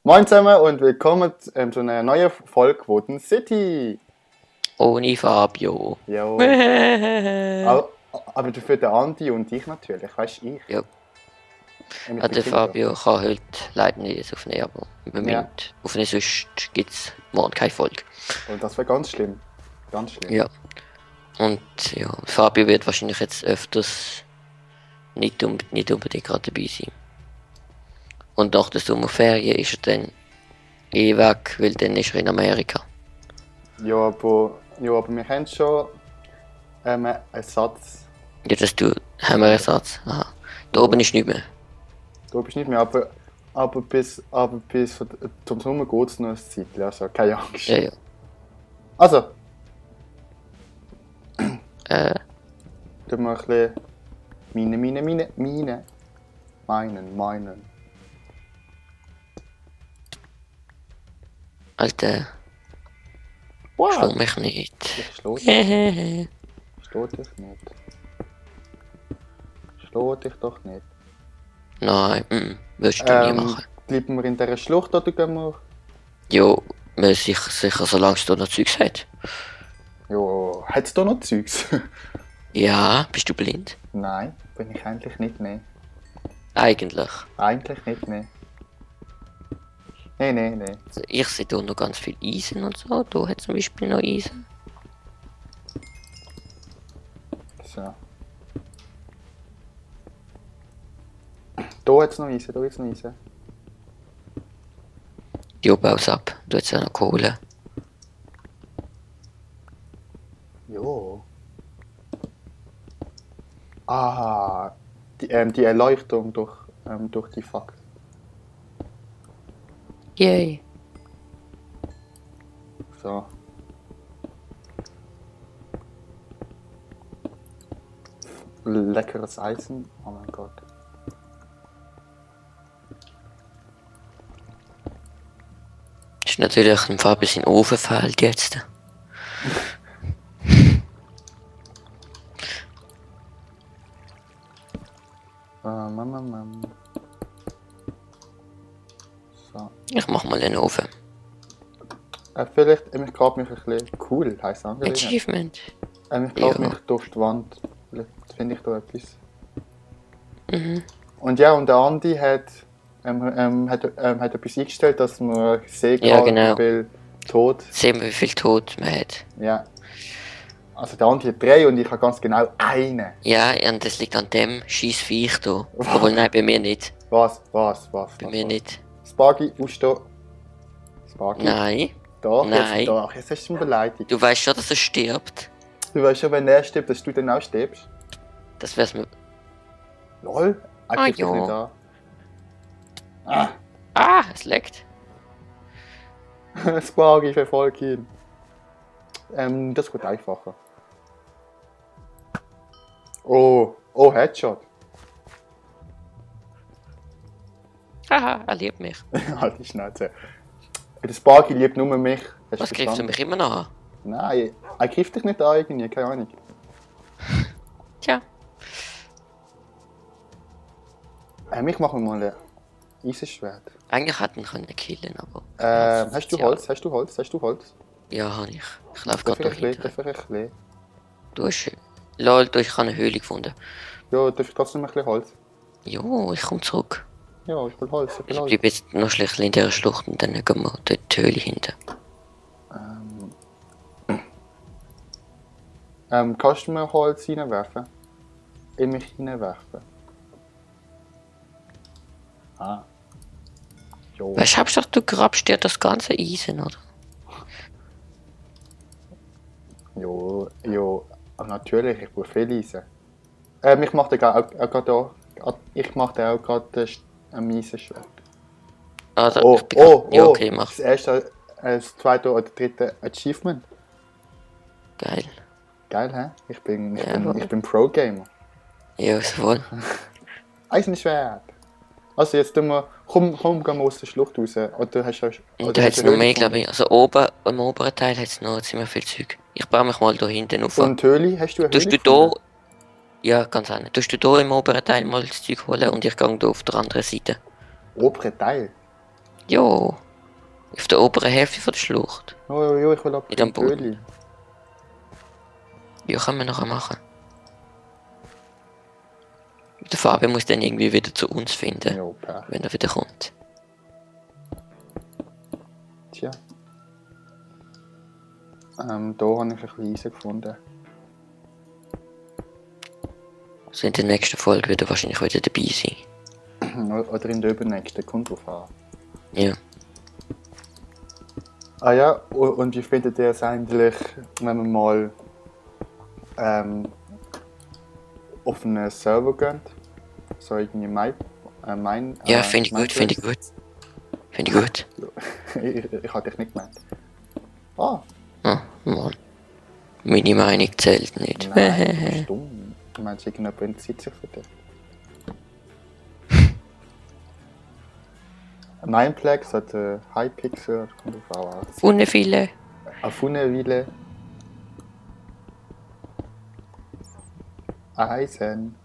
Moin zusammen und willkommen zu einer neuen Folge Voten City. Ohne Fabio. Jo. Ja. Aber dafür der Andi und ich natürlich, weißt du, ich. Ja. Und ich Der bin Fabio kann heute leider nicht aufnehmen, aber wir Ja. müssen aufnehmen, sonst gibt es morgen keine Folge. Und das wäre ganz schlimm. Ganz schlimm. Ja. Und ja, Fabio wird wahrscheinlich jetzt öfters nicht unbedingt gerade dabei sein. Und nach der Sommerferien ist er dann weg, weil dann ist er in Amerika. Ja, aber wir haben schon einen Satz. Ja, haben wir einen Satz. Aha. Da oben ist nicht mehr. Du bist nicht mehr, aber bis zum Sommer geht es noch eine Zeit, also keine Angst. Ja, ja. Also, Äh, tun wir ein bisschen meinen. Alter, Wow! schlau mich nicht. Ich schlau dich Hehehe. nicht. Schlau dich doch nicht. Nein, willst du nie machen. Bleiben wir in dieser Schlucht oder gehen wir? Ja, man sicher, solange es da noch Zeugs hat. Ja, hat es da noch Zeugs? Ja, bist du blind? Nein, bin ich eigentlich nicht, ne. Eigentlich. Eigentlich nicht, ne. Nee. Also ich sehe hier noch ganz viel Eisen und so. Da hat zum Beispiel noch Eisen. So. Da hat es noch Eisen, Die baus ab. Da jetzt auch noch Kohle. Jo. Ah, die Erleuchtung durch die Fackel. Yay. So. Leckeres Eisen. Oh mein Gott. Ist natürlich im Fall ein bisschen Ofen fehlt jetzt. So. Ich mach mal den Ofen. Vielleicht, ich glaube mich ein bisschen cool, heisst Angelegenheit. Achievement. Ich glaube Ja. mich durch die Wand. Vielleicht finde ich da etwas. Mhm. Und ja, und der Andi hat etwas eingestellt, dass man sehen kann, Ja, genau. wie viel Tod. Sehen wir, wie viel Tod man hat. Ja. Also der Andi hat 3 und ich habe ganz genau einen. Ja, und das liegt an dem scheiß Viech da. Obwohl, nein, bei mir nicht. Was? Bei mir nicht. Sparky, ausstehen. Sparky. Nein. Doch, Nein. jetzt hast du ihn beleidigt. Du weißt schon, dass er stirbt. Du weißt schon, wenn er stirbt, dass du dann auch stirbst. Das wär's mir. Lol, er Ah, kriegt dich ja. nicht an. Ah, Ah, es leckt. Sparky verfolgt ihn. Das wird einfacher. Oh, Headshot. Haha, er liebt mich. Halt die Schnauze. Der Sparky liebt nur mich. Hast Was du greifst du verstanden? mich immer noch an? Nein, er greift dich nicht an irgendwie, keine Ahnung. Tja. Ich mache mir mal ein Eisenschwert. Eigentlich hätten wir können killen, aber. Hast du Ja. Holz? Hast du Holz? Ja, habe ich. Ich laufe Darf gerade ich da ein hinten. bisschen? Du hast. Lol, ich habe eine Höhle gefunden. Ja, darf ich trotzdem ein bisschen Holz? Jo, ich komme zurück. Ja, ich will Holz. Ich bleibe jetzt noch schlecht in dieser Schlucht und dann gehen wir dort in die Höhle hinten. Kannst du mir Holz reinwerfen? In mich reinwerfen? Ah. Jo. Weißt du, Hauptsache du grabst dir das ganze Eisen, oder? Jo. Aber natürlich, ich brauche viel Eisen. Ich mache dir auch gerade ein Eisenschwert. Ah, da, Oh, ich bin ja, okay, mach. Das erste, das zweite oder dritte Achievement. Geil. Geil, hä? Ich bin Jawohl. Pro-Gamer. Ja, wohl. Eisenschwert! Also jetzt tun wir, komm, gehen wir aus der Schlucht raus. Oder hast du... Und da hat es noch mehr, glaube ich. Also oben, im oberen Teil hat es noch ziemlich viel Zeug. Ich baue mich mal da hinten auf. Und Höhle, hast du eine Tust Höhle du da... gefunden? Ja, ganz anders. Tust du da im oberen Teil mal das Zeug holen und ich gehe da auf der anderen Seite. Obere Teil? Jo. Auf der oberen Hälfte von der Schlucht. Jo, ich will ab Nicht am Boden. Höhle. Ja, können wir nachher machen. Der Fabian muss dann irgendwie wieder zu uns finden, Jo, Pech. wenn er wieder kommt. Tja. Da habe ich ein bisschen Eisen gefunden. Also in der nächsten Folge wird er wahrscheinlich wieder dabei sein. Oder in der übernächsten, kommt drauf an. Ja. Ah ja, und wie findet ihr es eigentlich, wenn wir mal auf einen Server gehen? So irgendwie Ja, finde ich gut, finde ich gut. Finde ich gut. ich hatte dich nicht gemeint. Ah, Ah, Mann. Meine Meinung zählt nicht. nein, du bist dumm. Du meinst, irgendjemand interessiert sich für dich. Mindplex hat Hypixel, kommt drauf an. Funne viele. Auf Funneweile. Eisen.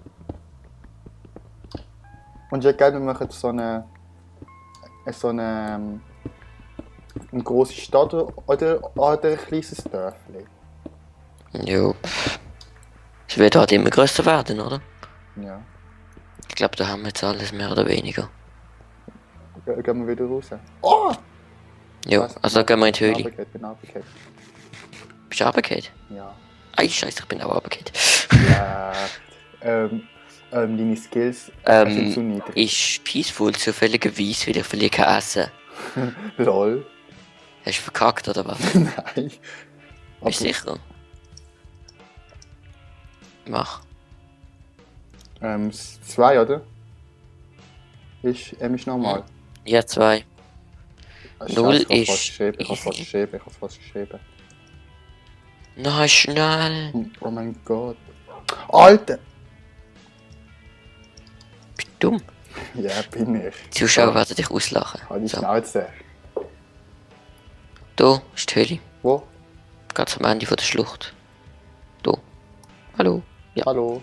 Und ja, geil, wir machen so eine große Stadt oder ein kleines Dörfli. Jo. Es wird halt immer größer werden, oder? Ja. Ich glaube, da haben wir jetzt alles mehr oder weniger. Gehen wir wieder raus. Oh! Jo, also gehen wir in die Höhle. Bin runtergefallen. Bist du runtergefallen? Ja. Ei, scheiße, ich bin auch runtergefallen. Ja. Deine Skills sind zu niedrig. Ist Peaceful zufälligerweise wieder verliere kein Essen. Lol. Hast du verkackt, oder was? Nein. Bist du sicher? Mach. 2, oder? Ist normal. Ja, 2. Scheiße, 0 ich ist... hab's fast geschrieben. Na, schnell. Oh mein Gott. Alter! Bist du dumm? Ja, bin ich. Die Zuschauer werden dich auslachen. Halt die So. Schnauze. Da ist die Höhle. Wo? Ganz am Ende von der Schlucht. Da. Hallo. Ja. Hallo.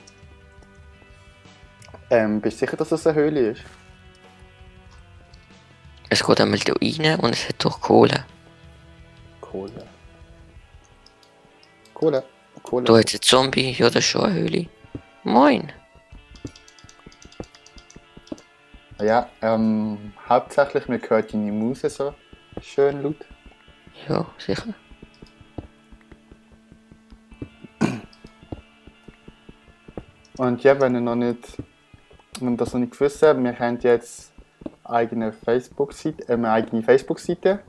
Bist du sicher, dass das eine Höhle ist? Es geht einmal da rein und es hat doch Kohle. Kohle. Da hat ein Zombie. Ja, das ist schon eine Höhle. Moin. Ja, hauptsächlich mir gehört deine Maus so schön laut. Ja, sicher. Und ja, wenn ihr das noch nicht gewusst habt, wir haben jetzt eine eigene Facebook-Seite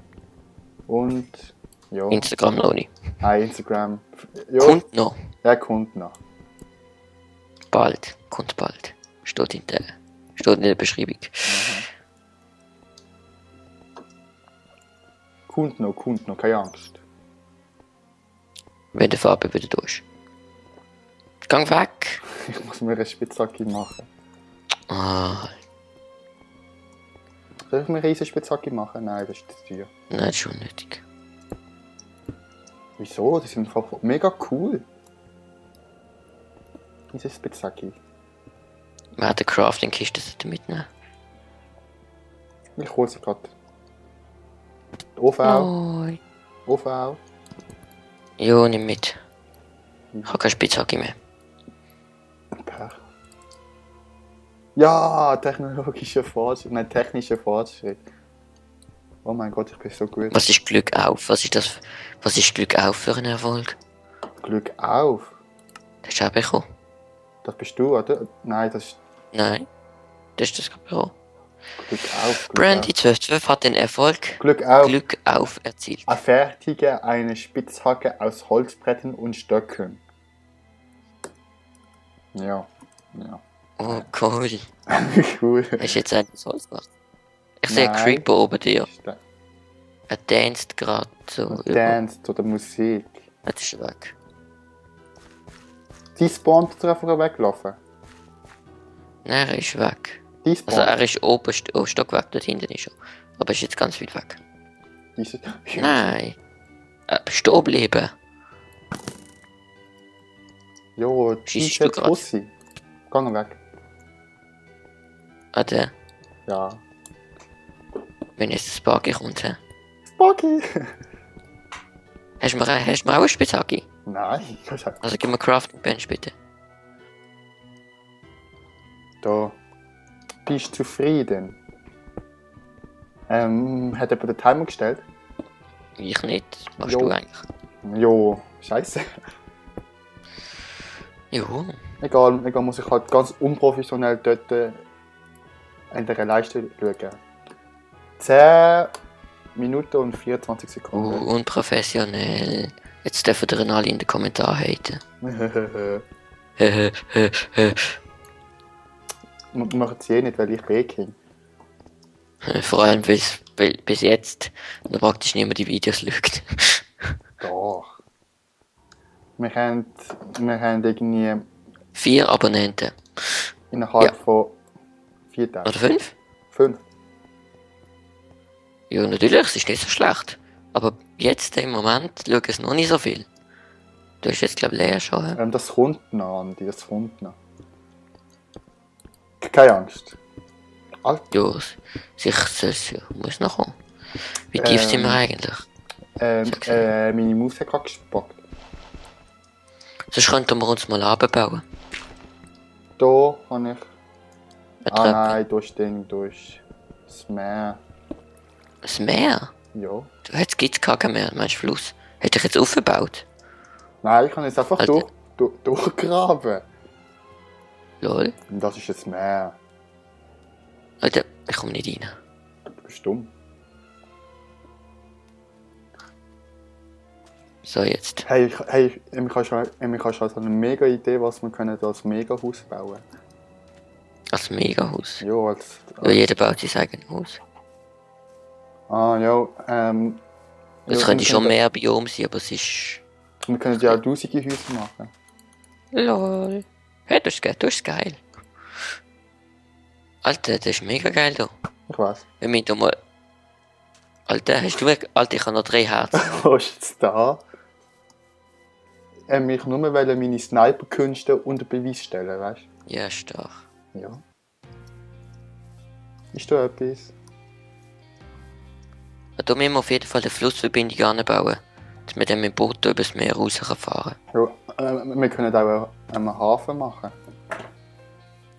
und ja, Instagram noch nicht. Instagram. Ja, Kommt noch. ja, kommt noch. Bald. Kommt bald. Steht in der Beschreibung. Kommt noch, keine Angst. Wenn der Fabian wieder da ist. Gang weg. Ich muss mir eine Spitzhacke machen. Ah, Soll ich mir eine riesen Spitzhacke machen? Nein, das ist zu teuer. nein, das ist schon nötig. Wieso? Die sind voll mega cool. Diese Spitzhacke. Man hat eine Crafting-Kiste mitnehmen. Ich hole sie gerade. Ofen auch. Nein. Ofen auch. Jo, nimm mit. Ich habe keine Spitzhacke mehr. Pech. Ja, technischer Fortschritt. Oh mein Gott, ich bin so gut. Was ist Glück auf? Was ist das? Was ist Glück auf für einen Erfolg? Glück auf. Das hast du auch bekommen. Das bist du, oder? Nein, das ist Nein. Das ist das bekommen. Glück auf. Brandy 1212 hat den Erfolg Glück auf. Glück auf erzielt. Fertige eine Spitzhacke aus Holzbrettern und Stöcken. Ja. Oh cool. Cool. Hast du jetzt etwas Holz gemacht? Ich sehe Nein. Creeper oben dir. Er danced gerade so. Dance oder Musik. Jetzt ist er weg. Die spawnt ist einfach weggelaufen. Nein, er ist weg. Die Also spawnt. er ist oben Stockwerk, dort hinten ist er. Aber er ist jetzt ganz weit weg. Diese... Nein. Stehen bleiben. Jo, Schießt diese du grad? Pussy. Geh weg. Ah, der. Ja. Wenn jetzt das Buggy kommt, hä? Buggy! Hast du mir auch eine Spitzhacke? Nein, das hat Also gib mir Crafting Bench bitte. da. Bist du zufrieden? Hat jemand den Timer gestellt? Ich nicht. Was machst Jo. du eigentlich? Jo, scheiße. Jo. Egal, muss ich halt ganz unprofessionell dort an der Leiste schauen. 10 Minuten und 24 Sekunden. Unprofessionell. Jetzt dürfen ihr alle in den Kommentaren haten. Machen sie eh nicht, weil ich Peking. Vor allem, weil bis jetzt noch praktisch niemand die Videos schaut. Doch. Wir haben irgendwie 4 Abonnenten. innerhalb Ja. von 4 Tagen. Oder 5? 5. Ja, natürlich, es ist nicht so schlecht. Aber jetzt im Moment schauen es noch nicht so viel. Du hast jetzt, glaube ich, leer schon. Hä? Das kommt noch, Andi, das kommt noch. Keine Angst. Ja, es muss noch kommen. Wie tief sind wir eigentlich? Meine Maus hat gerade gespackt. Sonst könnten wir uns mal abbauen. Da habe ich... Eine Ah Treppe. nein, durch das Meer. Das Meer? Ja. Jetzt gibt es keinen mehr, meinst du Fluss? Hätte ich jetzt aufgebaut? Nein, ich kann jetzt einfach Alter. durchgraben. Lol. Und das ist das Meer. Alter, ich komme nicht rein. Du bist dumm. So, jetzt. Hey, ich habe schon so eine mega Idee, was wir können als Megahaus bauen. Als Megahaus. Ja, als Ja, jeder baut sein eigenes Haus. ja, Es ja, könnte wir schon können- mehr Biom sein, aber es ist... Wir können ja auch tausende Häuser machen. Lol. Hey, das ist geil. Alter, das ist mega geil da. Ich weiß. Wir müssen da mal... Alter, Alter, ich habe noch 3 Herzen. Was ist jetzt da? Ich nur meine Sniper-Künste unter Beweis stellen, weißt Ja, stark. du? Ja. Ist da etwas? Da müssen wir auf jeden Fall eine Flussverbindung anbauen. Dass wir dann mit dem Boot übers Meer raus fahren Ja, wir können auch einen Hafen machen. können.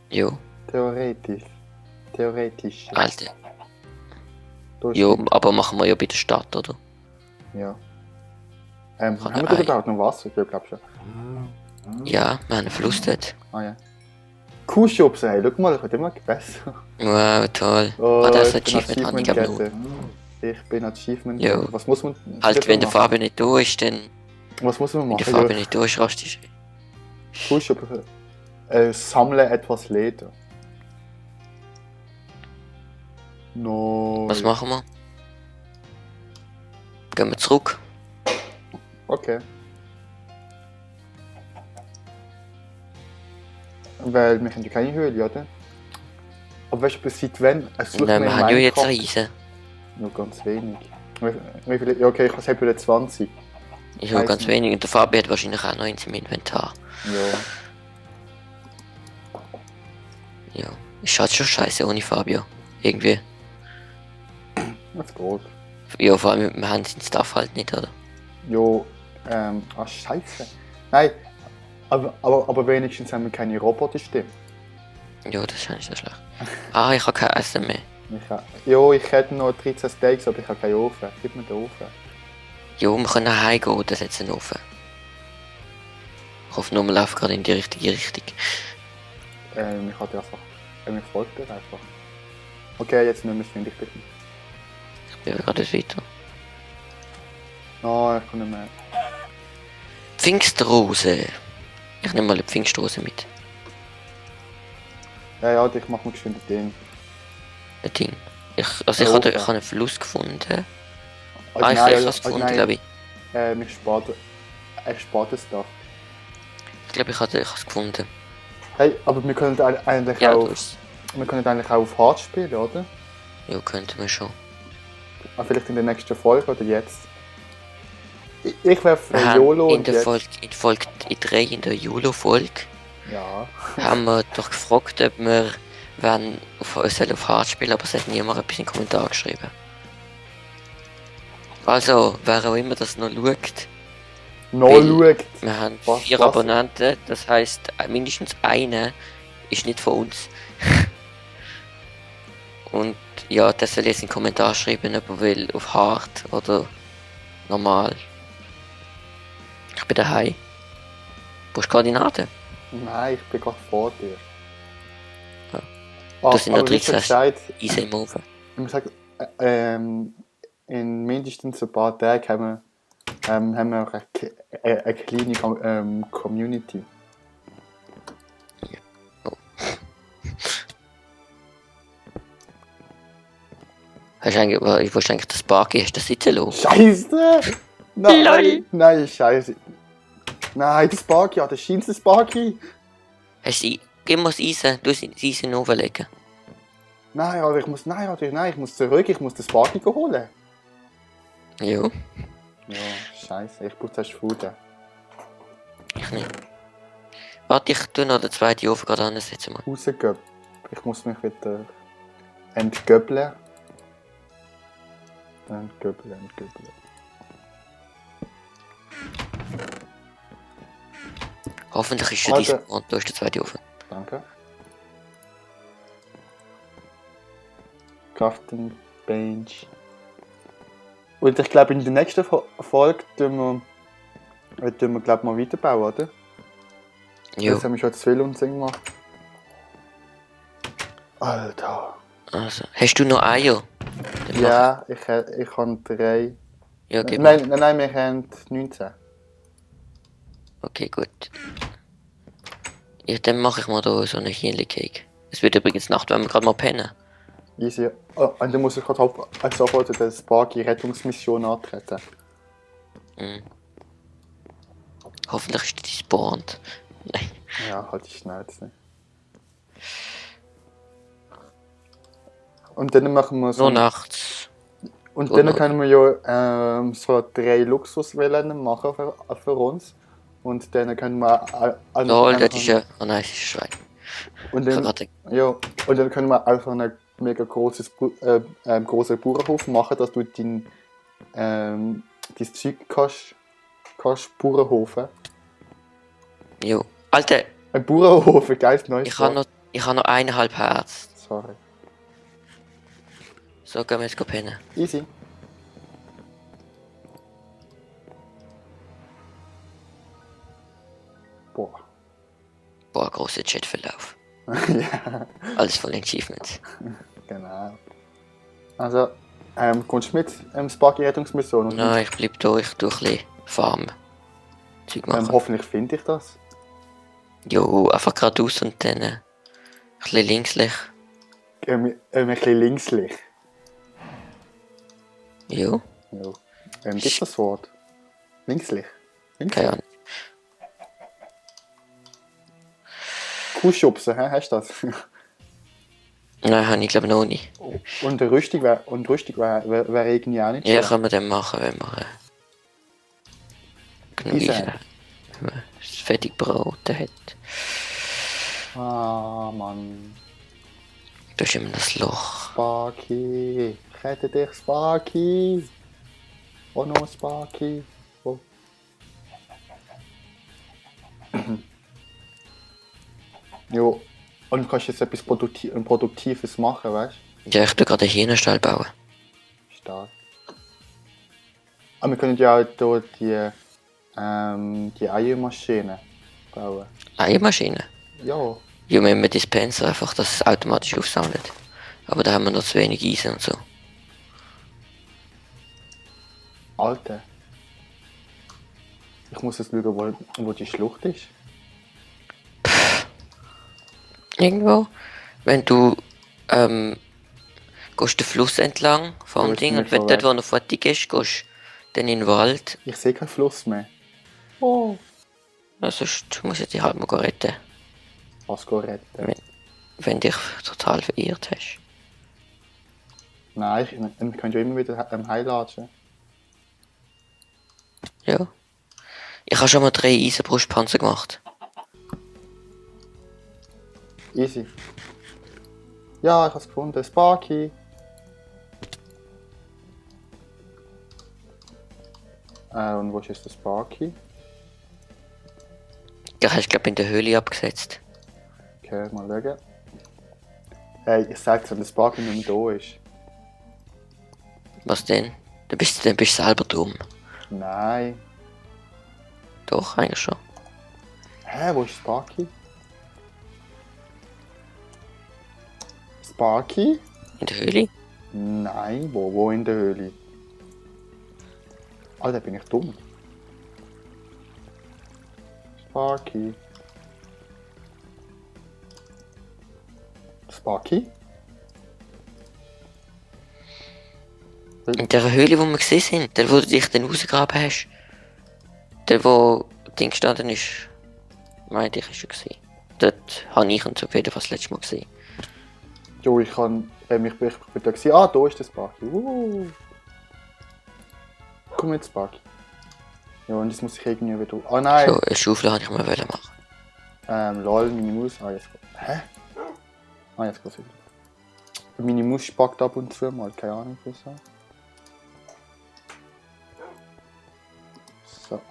Jo, Theoretisch. Theoretisch. Alter. Da ist- Jo, aber machen wir ja bei der Stadt, oder? Ja. Haben Kann wir er dort Ei. überhaupt noch Wasser? Ich glaube schon. Ja, wir haben einen Fluss dort. Ah ja. Kuhschubsen, hey, schau mal, ich werde immer besser. Wow, toll. Oh, Das ich bin Achievement habe ich glaube noch. gegessen. Ich bin Achievement. Jo. Was muss man Halt, wenn der machen? Fabio nicht da ist, dann... Was muss man Wenn der machen? Fabio nicht da ist, rastest du. Kuhschubsen. Sammle etwas Leder. No. Was machen wir? Gehen wir zurück. Okay. Weil wir haben ja keine Höhle, oder? Aber weißt du, bis seit wann? Es sucht Nein, man wir in haben ja jetzt Minecraft Riesen. nur ganz wenig. Wie viele? Ja, okay, ich habe wieder 20. Ich habe Weiss ganz nicht. wenig und der Fabio hat wahrscheinlich auch noch eins im Inventar. Ja. Ja. Ist halt schon scheiße ohne Fabio. Irgendwie. Das geht. Ja, vor allem, wir haben seinen Stuff halt nicht, oder? Jo, scheiße. Nein, aber wenigstens haben wir keine Roboter-Stimme. Ja, das ist eigentlich so schlecht. Ah, ich habe kein Essen mehr. Ich hätte noch 13 Steaks, aber ich habe keinen Ofen. Gib mir den Ofen. Ja, wir können nach Hause gehen, das hat einen Ofen. Ich hoffe nur, wir laufen gerade in die richtige Richtung. Ich hatte einfach. Mir folgt er einfach. Okay, jetzt nicht mehr finde ich bitte. Ich bin gerade weiter. Oh, ich kann nicht mehr. Pfingstrose. Ich nehme mal eine Pfingstrose mit. Ja, ich mach mir geschwind den. Ein Ding. Ich Ja, habe okay. einen Fluss gefunden. Also Ah, ich habe es gefunden, glaube ich. Ich spare das Stuff. Ich glaube, ich habe es gefunden. Hey, aber wir können eigentlich Ja, auch. du hast Wir können eigentlich auch auf Hard spielen, oder? Ja, könnten wir schon. Vielleicht in der nächsten Folge oder jetzt. Ich werfe Wir YOLO haben und jetzt. in Folge 3, in der YOLO-Folge, Ja. haben wir doch gefragt, ob wir auf Hard spielen, aber es hat niemand etwas in den Kommentar geschrieben. Also, wer auch immer das noch schaut, Noch Weil- schaut. wir haben Was- 4 was? Abonnenten, das heisst, mindestens einer ist nicht von uns. Und ja, das soll jetzt in den Kommentar schreiben, ob er will auf hart oder normal. Ich bin daheim. Brauchst du Koordinaten? Nein, ich bin gerade vor dir. Ja. Ah, Das sind noch aber wie 13 gesagt, Easy im Ofen. ich muss sagen, in mindestens ein paar Tagen haben wir auch eine kleine Community. Hast du eigentlich, willst du eigentlich das Sparky, hast du das sitzen lassen? Scheiße! Nein! Lol. Nein, scheiße. Nein, das Sparky, ja, das scheint das Sparky. Hast du, gib mir das Eisen, du das Eisen auflegen. Nein, Alter, ich muss zurück, ich muss das Sparky holen. Ja, Ja, scheiße, ich brauche zuerst Food. ich nicht. Warte, ich tu noch den zweiten Ofen gerade ansetzen. Mal. Rausgehen. Ich muss mich wieder entgöbeln. Entgöbeln. Hoffentlich ist schon Alter. dein und da ist der zweite Ofen. Danke. Crafting Bench. Und ich glaube, in der nächsten Folge tun wir glaube mal weiterbauen, oder? Jo, Jetzt haben wir schon zu viel Unsinn gemacht. Alter. also, hast du noch Eier? Dann mach Ja, ich habe 3. ich. Ja, gib mir. Nein, wir haben 19. Okay, gut. Ja, dann mache ich mal da so einen Hähnchencake. Es wird übrigens Nacht, wenn wir gerade mal pennen. Easy. Oh, und dann muss ich gerade sofort die Sparky-Rettungsmission antreten. Mhm. Hoffentlich ist die gespawnt. Nein. Ja, halt die Schnauze. Und dann machen wir so. Nur nachts. Und Oder? dann können wir ja so 3 Luxuswellen machen für uns. Und dann können wir. Lol, das ist ja. Oh nein, es ist ein Schwein. Und Ich dann, hab grad- ja, und dann können wir einfach einen mega großen Bauernhof machen, dass du dein Zeug kannst Bauernhofen. Jo. Alter, Ein Bauernhof, ein geiles neues ich habe Wort. noch 1,5 Herz. Sorry. So, gehen wir jetzt pennen. Easy. Boah. Boah, grosser Chatverlauf. Ja, Alles voll Achievements. genau. Also, kommst du mit Sparky-Rettungsmission? Und Nein, ich bleib da, ich tue ein bisschen Farm. Zeug machen. hoffentlich finde ich das. Jo, einfach geradeaus und dann ein bisschen linkslich. Ein bisschen linkslich. Jo, Ja. Gibt es das Wort? Linkslich? keine Ahnung. Kuhschubsen, hä? Hast du das? Nein, habe ich glaube noch nicht. Und Rüstung wäre wär irgendwie auch nicht Ja, schlecht. können wir dann machen, wenn wir genug Eisen. Eisen haben. Wenn man das fertig Brot hat. Ah, Mann. Da ist immer das Loch. Sparky. Rette dich, Sparky. Oh no, Sparky. Oh. Jo. Und du kannst jetzt etwas Produktives machen, weißt du? Ja, ich tue gerade einen Hühnerstall bauen. Stark. Aber wir können ja auch hier die Eiermaschine bauen. Eiermaschine. Ja. Ja, wir haben einen Dispenser, einfach, dass es automatisch aufsammelt. Aber da haben wir noch zu wenig Eisen und so. Alter. Ich muss jetzt schauen, wo die Schlucht ist. Irgendwo. Wenn du gehst den Fluss entlang vom Aber ist Ding nicht und wenn so dort, weit. wo noch fertig ist, gehst dann in den Wald. Ich sehe keinen Fluss mehr. Oh. Ja, sonst musst du dich halt mal retten, Was retten? wenn dich total verirrt hast. Nein, wir können ja immer wieder heilatschen. Ja. Ich habe schon mal 3 Eisenbrustpanzer gemacht. Easy. Ja, ich habe es gefunden. Sparky. Und wo ist jetzt der Sparky? Der hast du glaube in der Höhle abgesetzt. Okay, mal schauen. Hey, ich sag's, wenn der Sparky nicht mehr da ist. Was denn? Dann bist du selber dumm. Nein. Doch, eigentlich schon. Hä, wo ist Sparky? Sparky? In der Höhle? Nein, wo in der Höhle? Alter, bin ich dumm. Sparky. Sparky? In der Höhle, wo wir gesehen sind, der wo du dich dann rausgegraben hast. Der wo Ding gestanden ist. Meinte ich, ist schon gesehen. Dort habe ich uns auf jeden Fall das letzte Mal gesehen. Jo, ich bin da gewesen. Ah, da ist der Sparky. Komm jetzt, Sparky. Ja, und jetzt muss ich irgendwie wieder... Ah nein! So, eine Schaufel wollte ich mal machen. Lol, meine Maus... Ah, jetzt... Hä? Ah, jetzt geht's wieder. Meine Maus spackt ab und zu mal, keine Ahnung wieso. So.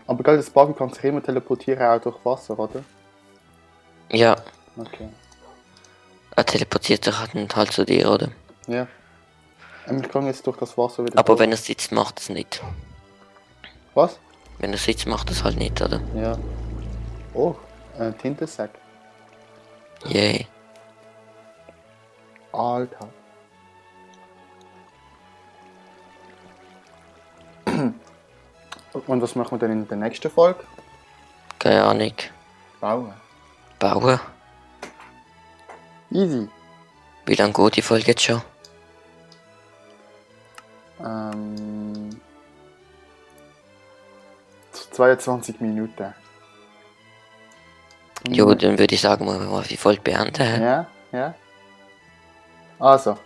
Aber gell, das Sparky kann sich immer teleportieren, auch durch Wasser, oder? Ja, Okay. er teleportiert sich halt zu dir, oder? Ja. Ich kann jetzt durch das Wasser wieder... Aber durch. wenn er sitzt, macht es nicht. Was? Wenn er sitzt, macht es halt nicht, oder? Ja. Oh, ein Tintensack. Yay. Alter. Und was machen wir dann in der nächsten Folge? Keine Ahnung. Bauen. Bauen? Easy. Wie lange geht die Folge jetzt schon? Ähm, 22 Minuten. Jo, dann würde ich sagen, wir mal die Folge beenden. Hä? Ja, ja. Also,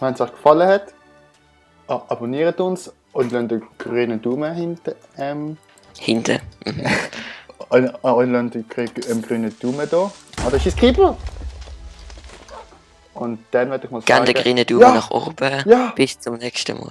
wenn es euch gefallen hat, abonniert uns und lasst den grünen Daumen hinten. Hinten. Und lasst den grünen Daumen da. Ah, das ist Keeper. Und dann werde ich mal sagen... Gerne den grünen Daumen Ja. nach oben. Ja. Bis zum nächsten Mal.